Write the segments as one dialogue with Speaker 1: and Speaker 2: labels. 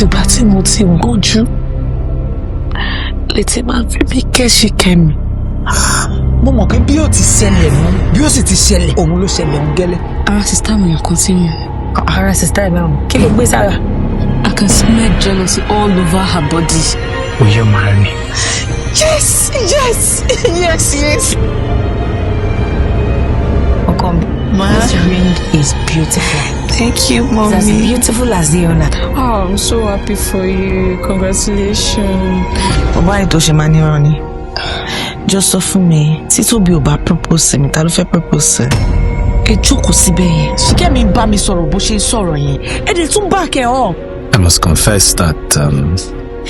Speaker 1: Àtìgbà tí mo ti gbójú létí máa ń fi mí kẹ́sì kẹ́mi.
Speaker 2: Mo mọ̀ pé bí ó ti ṣẹlẹ̀ nù, bí ó sì ti ṣẹlẹ̀, òun ló ṣẹlẹ̀ ń gẹ́lẹ́.
Speaker 3: Ara sister mi ò continue.
Speaker 1: Ara sister ẹ̀ náà, kí ló gbé sára?
Speaker 3: I can smell jealousy all over her body.
Speaker 4: Will you marry me?
Speaker 1: Yes.
Speaker 5: Ọkọ mi, this ring is beautiful.
Speaker 1: Thank you,
Speaker 5: It's as
Speaker 1: Mommy.
Speaker 5: beautiful as the owner.
Speaker 3: Oh, I'm so happy for you. Congratulations.
Speaker 1: Bàbá yìí tó ṣe máa níran ni. Jọ, sọ fún mi, tí Tóbi ò bá propose sí mi, ta ló fẹ́ propose sí? Ẹ jókòó síbẹ̀ yẹn. Ṣìkẹ́mi bá mi sọ̀rọ̀ bó ṣe ń sọ̀rọ̀ yẹn. Ẹ dẹ̀ tún back ẹ̀ up.
Speaker 4: I must confess that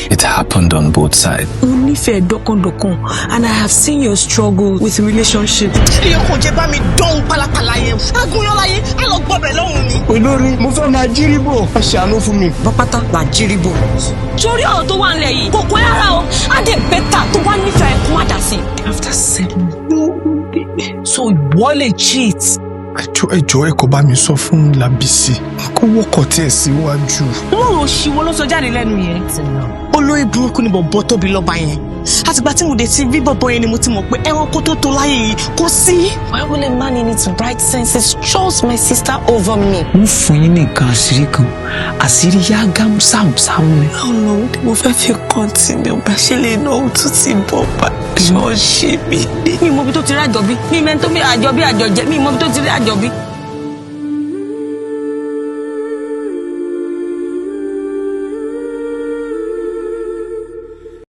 Speaker 4: it happened on both sides.
Speaker 5: Mo nífẹ̀ẹ́ dọ́kàndọ́kàn and I have seen your struggle with relationship.
Speaker 6: Ilé kò jẹ́ bá mi dán pálapàla yẹn. Agúnyánláyé á lọ gbọ́bẹ̀ lọ́hùn ni.
Speaker 7: Olórí, mo fẹ́ máa jíríbò, ẹ ṣàánú fún mi.
Speaker 6: Bọ́pátá là jíríbò.
Speaker 5: Sórí ọ̀rọ̀ tó wà nílẹ̀ yìí, kò kọ́ rárá o, á dé better tó bá nífẹ̀ẹ́ kó má dà sí.
Speaker 1: After 7, so ìwọ lè cheat.
Speaker 7: Ẹjọ́, ẹjọ́, ẹ kò bá mi sọ fún Lábísí kó wọ́kọ̀ tiẹ̀ síwájú.
Speaker 6: Wọ́n rò ṣìwọ́ ló sọ jáde lẹ́nu yẹn. Olórí burúkú ni bọ̀bọ̀ Tóbi lọ́ba yẹn. Àtìgbà tí mo dé ti rí bọ̀bọ̀ yẹn ni mo ti mọ̀ pé ẹranko tó tó láyé yìí kò sí.
Speaker 1: Why will a man in his right senses chose my sister over me?
Speaker 2: Ń fún yín ní nǹkan àṣírí kan, àṣírí yá gámsámsámú ni.
Speaker 1: How long ni mo fẹ́ fi continue bá ṣe lè ná òtún ti bọ̀ bá ṣọ́ọ̀ṣì mi ní?
Speaker 5: Mi mọ ibi tó ti rí àjọbí, mi mẹ́ni tó bí àjọbí àjọjẹ, mi mọ ibi tó ti rí àjọbí.